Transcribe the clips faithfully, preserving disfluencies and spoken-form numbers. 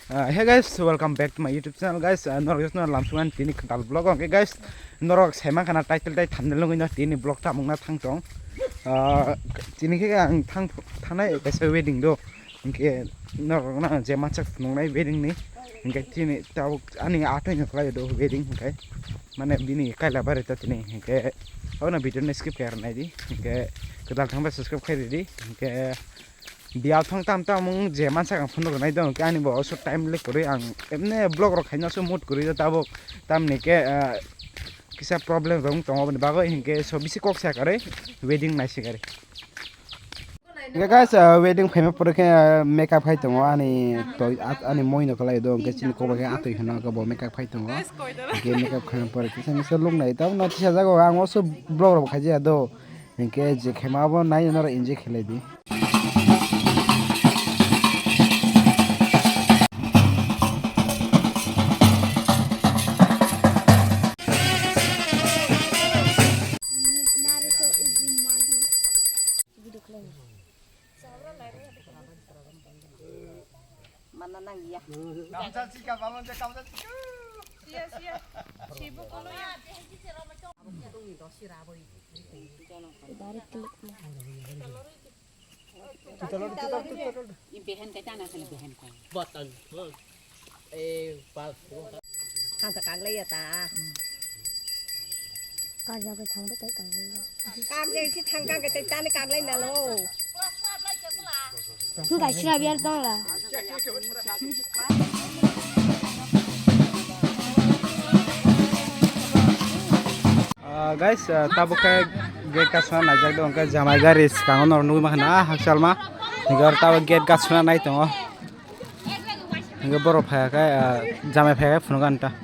Uh, hey guys, welcome back to my YouTube channel, guys. Uh, norok jotono lamsuman tini kwtal vlog. Okay guys, norok saiman khana title tai thumbnail nugwi no tini vlog tamung na thang tong. Uh, tini khe ang thang thanai kaisa wedding do. Hinkhe norok no je mansak phunuknai wedding ni. Hinkhe tini tabuk ani atoi no khlai do wedding hinkhe. Mane bini kaila bari ta tini hinkhe. Abono video no skip khe nai di. Hinkhe kwtal thangba subscribe khai di. Hinkhe Biyal thang tam tam wng je mansak ang phunuk rwnai dong, khe ani bo oso time le kwrwi ang emne vlog rok khaina so mood kwrwi tabuk tamni khe, ah, kisa problem rok wng tongo aboni bagwi hinkhe so bisi kok sa kwrwi wedding naisik ari. Hinkhe guys, ah, wedding phaima pore khe, ah, makeup khai tongo ani toi, at-, ani moi no kwlai do, hinkhe chini kok bai khe atwi hino khe bo makeup khai tongo. Hinkhe makeup khaina pore kisa misa look nai tamo no tisa jago ang oso vlog rok khai jaya do. Hinkhe je khema abo nai norok enjoy khlai di. Mana nang ya. Kamsa chika, balon je kamsa chika. Siya, siya. Sibu kono ya. Dari klik mo. Behen kai tana kali behen kai. Batan. Thangsa kaglai ya ta. Kaja ke thangde tai kaglai. Kaglai si thang kaglai tai tani kaglai na lo. Enggak sih biar tong lah. Ah, guys, ah, tabuk khe gate kasuna naijak do, hwnkhe jamai gari swkango norok nugwi mankha na, ah, hakchalma. Hwnkhe oro tabuk gate kasuna nai tongo. Hwnkhe borok phaiya khe, ah, jamai phaiya khe phunukgo ani ta.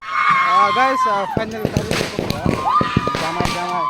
Ah, guys, ah, finally tabuk khe jamai, jamai.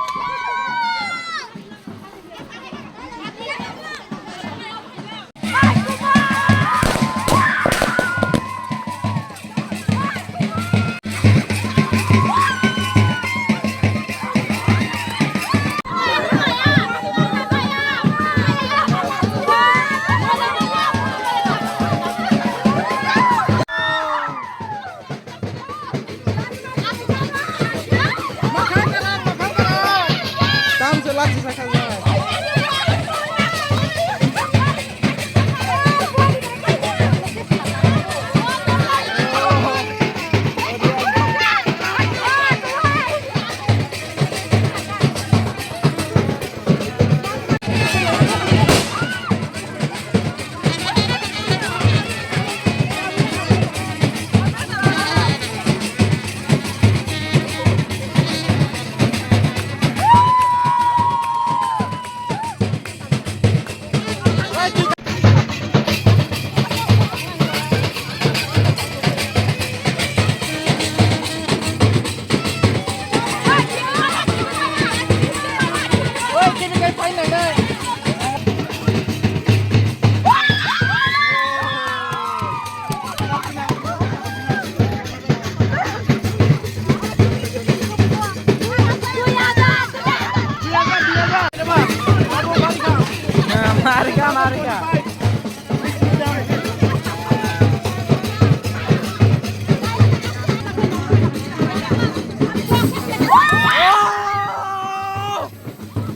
Marika, marika.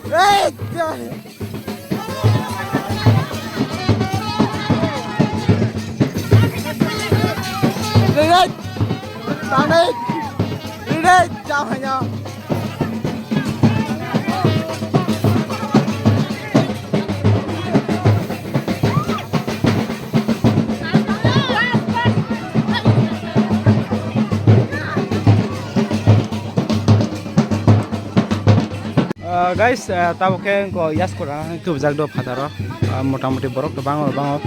Hey! Ready? Tanai! Ready? Jao hai jao. Ah, guys, ah, tabuk khe wngkha Yaskura tubujak do phataro. Ah, motamoti borok to bango, bango.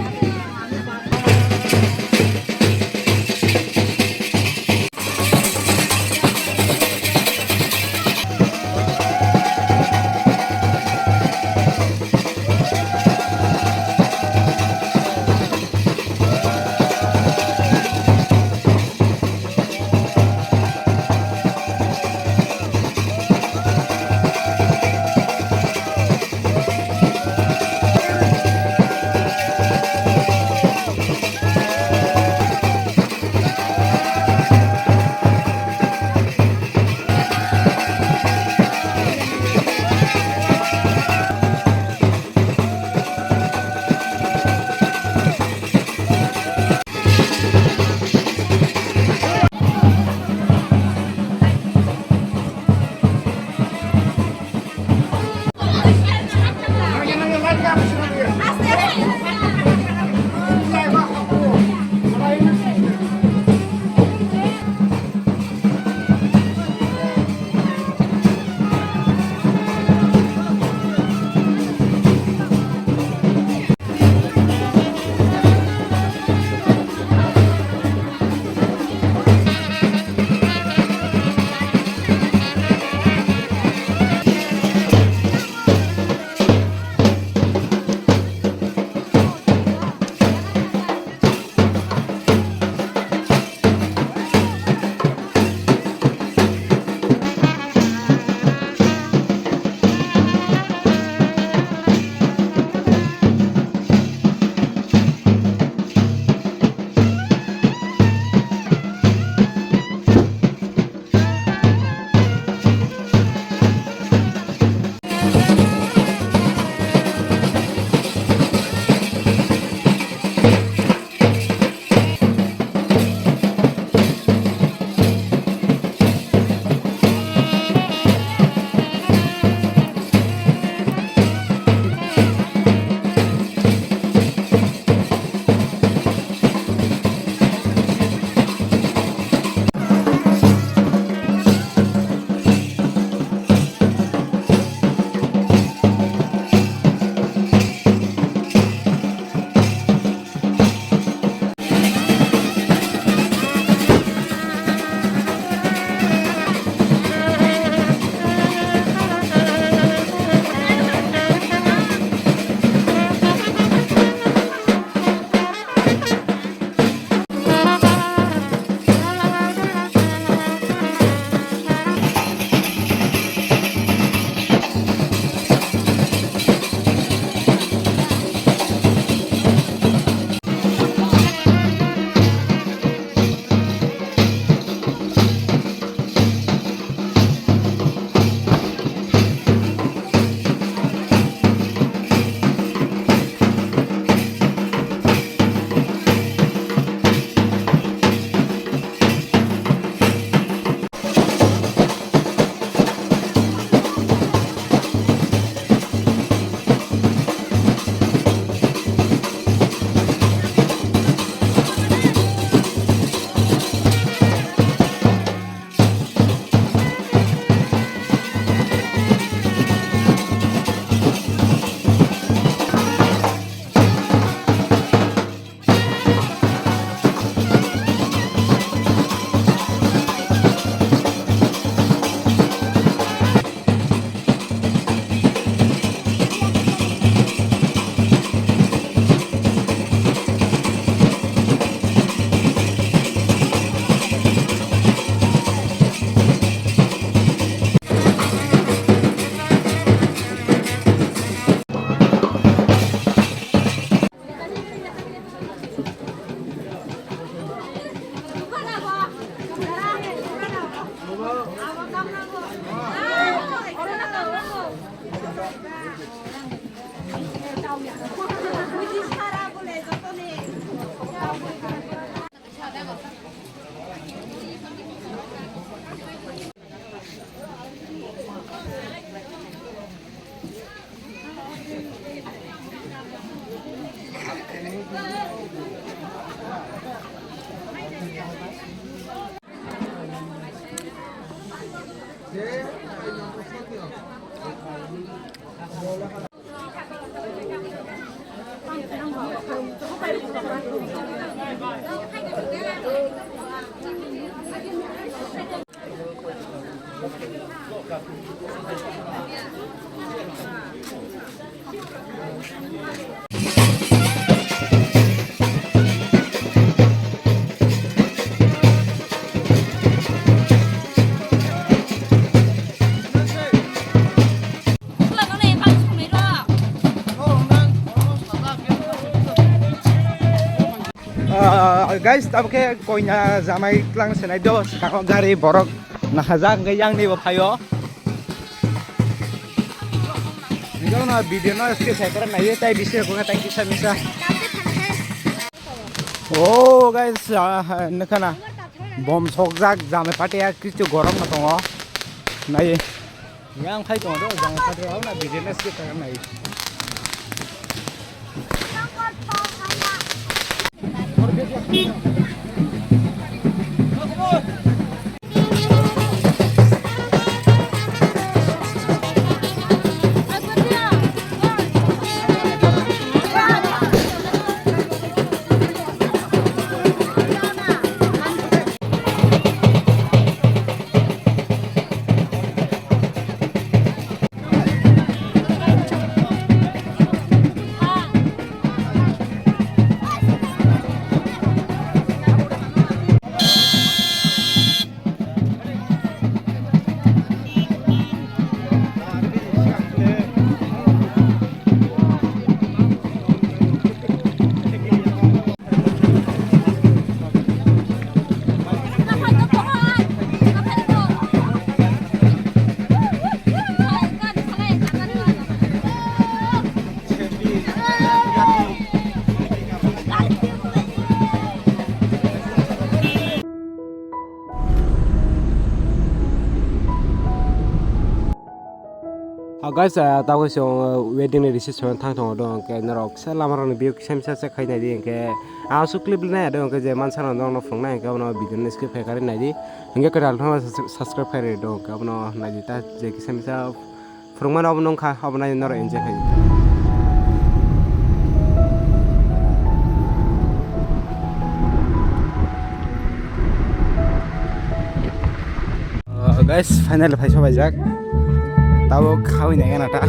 Ah, guys, tamo khe koina jamai tlang senai do, saka gari borok nahajak hwnkhe yang ni bo phaio. Hwnkhe uno video no skip khai kwrwng naiwi tai bisi rok wngkha tai kisa misa. Oh, guys, ah, nukha na bom sokjak jamai party ya kichu gorom no tongo. Nai. Yang khai tongo do, jang khai tongo na business ke tangan nai. Ha guys, ah, tabuk chwng wedding ni reception thang tongo do, hwnkhe norok kisa lama rok ni view kisa misa check khai nai di, hwnkhe aswk clip nai do, hwnkhe je mansa rok no phunuk nai, hwnkhe abono video ni skip khai karwi nai di, hwnkhe kwtal no subscribe khai rw do, hwnkhe abono nai di ta je kisa misa phunukmano obo nungkha, obo nai norok enjoy khai. Uh, guys, finally phai sobaijak. Tabuk khawi nai gana ta.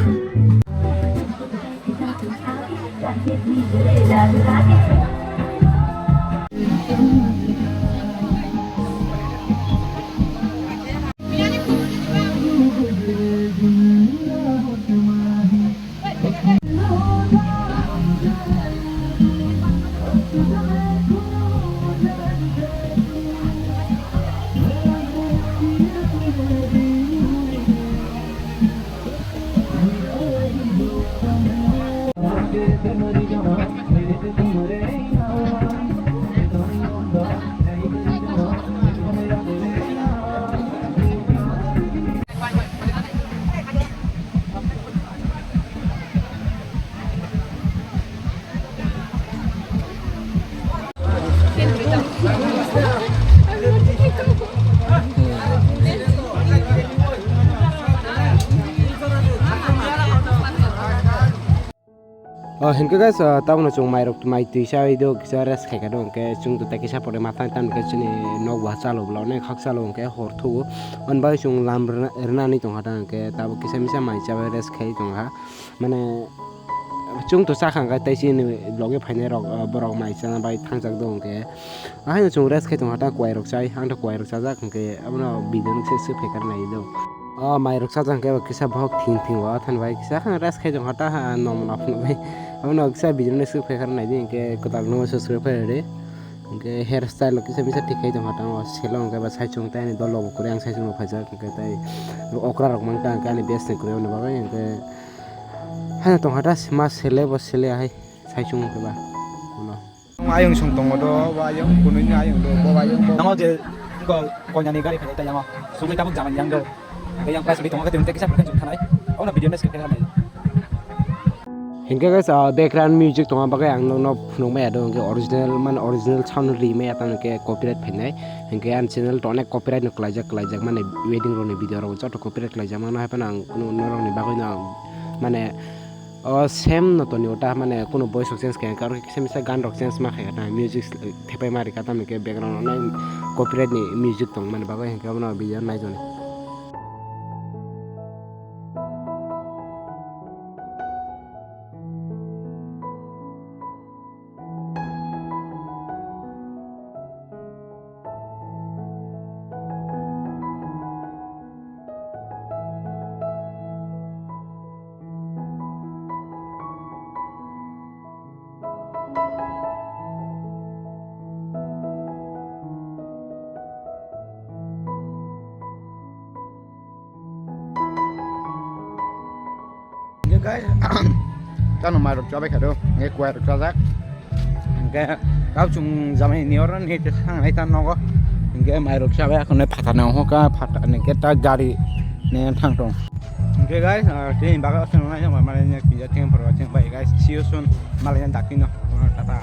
Oh, hinkhe guys, ah, tabukno chwng mairok, mai twi chawi do, kisa rest khaikha do, hinkhe chwng tei kisa pore ma thang, tamni khe chini nok bo chalo, bolong khak chalo, hinkhe hor thugo. Ani bagwi chwng lam rwna, rwnani tongkha ta, hinkhe tabuk kisa misa mai chawi rest khai tongkha. Mane, chwng to chakha hinkhe tei chini logi phainai rok, ah, borok mai chana bai thangjak do, hinkhe. Ahaino chwng rest khai tongkha ta, kwai rok chai, ang to kwai rok chajak, hinkhe abono video no se, se phekar nai do. O mai rok chajak hinkhe kisa bohok thing thing o, athani bai kisa kheno rest khai tongkha ta, ha, nom no phunuk bai. Abono kisa video no se phekar nai di, hinkhe kwtal no subscribe khai rw di. Hinkhe hair style rok kisa misa thik khai tongkha ta, o selo hinkhe ba sai chwng tei ani dol rok bo kwrwi ang sai chwng rok phaijak, hinkhe tei okra rok mang ta, hinkhe ani best ni kwrwi ani bagwi, hinkhe haino tongkha ta, ma sele bo sele hai sai chwng hinkhe ba. Uno. Ayung song tongo do, bo ayung, kunui ni ayung do, bo ayung, bo. Nango je, ko, koinani gari phai tei yango. Sugui tabuk jamani yang do. Tei yang price ri tongo, tei kisa phai jum thanai. Ono video next khe nai. Hinkhe guys, ah, background music tongma bagwi ang nokno phunuk maya do, hinkhe original, man original sound ri maya tamo hinkhe copyright phainai. Hinkhe ang channel to onek copyright no klaijak, klaijak, mane wedding rokni video rok joto copyright klaijak mano, hai phano ang norokni bagwi no ang, mane, O same no toni ota mane kuno voice rok change kaya karo kisa misa gan rok change ma kaya ta music thepai ma rika tamni ke background no copyright ni music tong mani bagwi hinkhe abono video nai joni. Hingke guys, tano mairok chabai khado, hingke kuairok chajak. Hingke kauchung jamai ni oro ni te thang nai ta nogo. Hingke mairok chabai akhone phatha nang hoka, phatha ni ke ta gari ne thang tong. Hingke guys, ah, tini baga se nai ma mane ne kija theng phoro theng bai guys. See you soon. Malai dakti no. Tata.